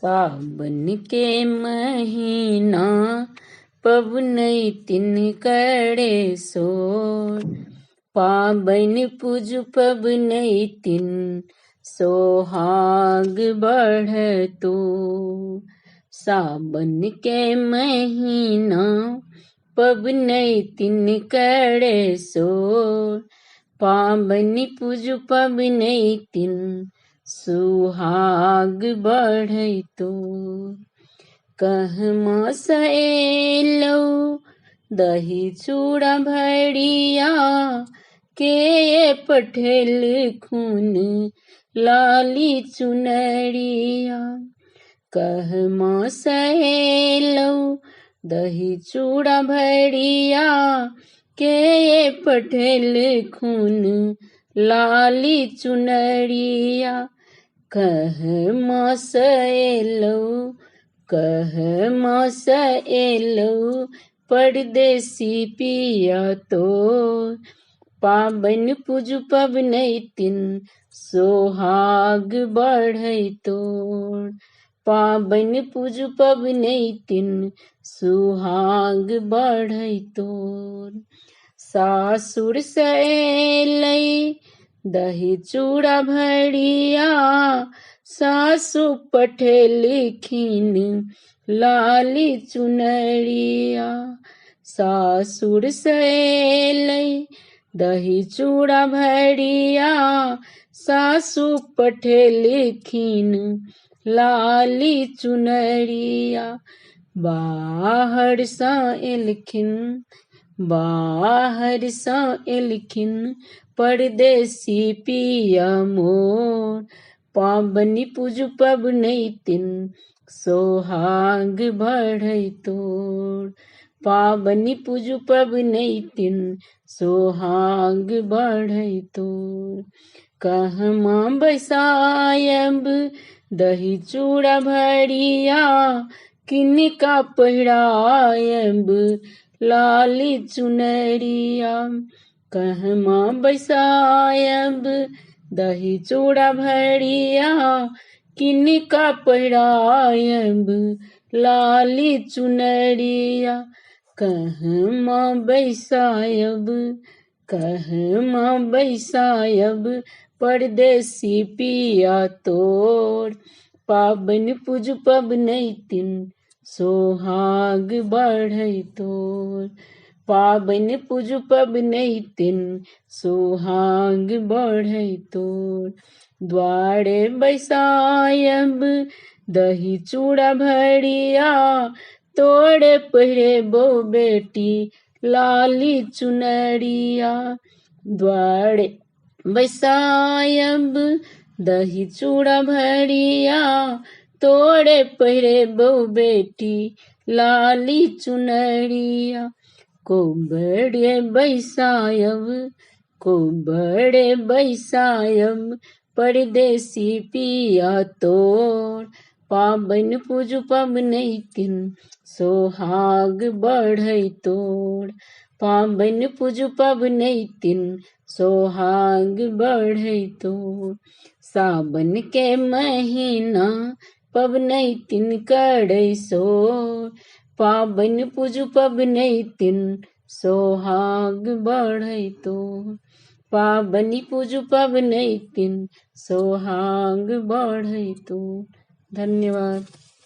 सावन के महीना पबनैतिन करे सोर, पाबनि पूजू पबनैतिन सोहाग बढ़तो। सावन के महीना पबनैतिन करे सोर, पाबनि पूजू पबनैतिन सुहाग बढ़तो। कहमा सँ एलौ दही चूड़ा भरिया, के पठेलखुन लाली चुनरिया। कहमा सँ एलौ दही चूड़ा भरिया, के पठेलखुन लाली चुनरिया। कहमा सँ एलौ, कहमा सँ एलौ परदेसी पिया तोर, पाबनि पूजू पबनैतिन सोहाग बढ़ैतोर। पाबनि पूजू पबनैतिन सुहाग बढ़ैतोर। सासुर सँ एलै दही चूड़ा भरिया, सासु पठेलखिन लाली चुनरिया। सासुर सँ एलै दही चूड़ा भरिया, सासु पठेलखिन लाली चुनरिया। बाहर सँ एलखिन, बाहर सँ एलखिन परदेसी पिया मोर, पाबनि पूजू पबनैतिन सोहाग बढ़ैतोर। पाबनि पूजू पबनैतिन सोहाग बढ़ैतोर। कहमा बैसायब दही चूड़ा भरिया, किनका पहिरायब लाली चुनरिया। कहमा बैसायब दही चूड़ा भरिया, किनका पहिरायब लाली चुनरिया। कहमा बैसायब, कहमा बैसायब परदेसी पिया तोर, पाबनि पूजू पबनैतिन सोहाग बढ़ैतोर। पाबनि पूजू पबनैतिन सोहाग बढ़ैतोर। द्वारे बैसायब दही चूड़ा भरिया, तोरे पहिरेबौ बेटी लाली चुनरिया। द्वारे बैसायब दही चूड़ा भरिया, तोरे पहिरेबौ बेटी लाली चुनरिया। कोबरे बैसायब, कोबरे बैसायब परदेसी पिया तोर, पाबनि पूजू पबनैतिन सोहाग बढ़ैतोर। पाबनि पूजू पबनैतिन सोहाग बढ़ैतोर। सावन के महीना पबनैतिन करै सोर, पाबनि पूजू पबनैतिन सोहाग बढ़ैतोर। पाबनि पूजू पबनैतिन सोहाग बढ़ैतोर। धन्यवाद।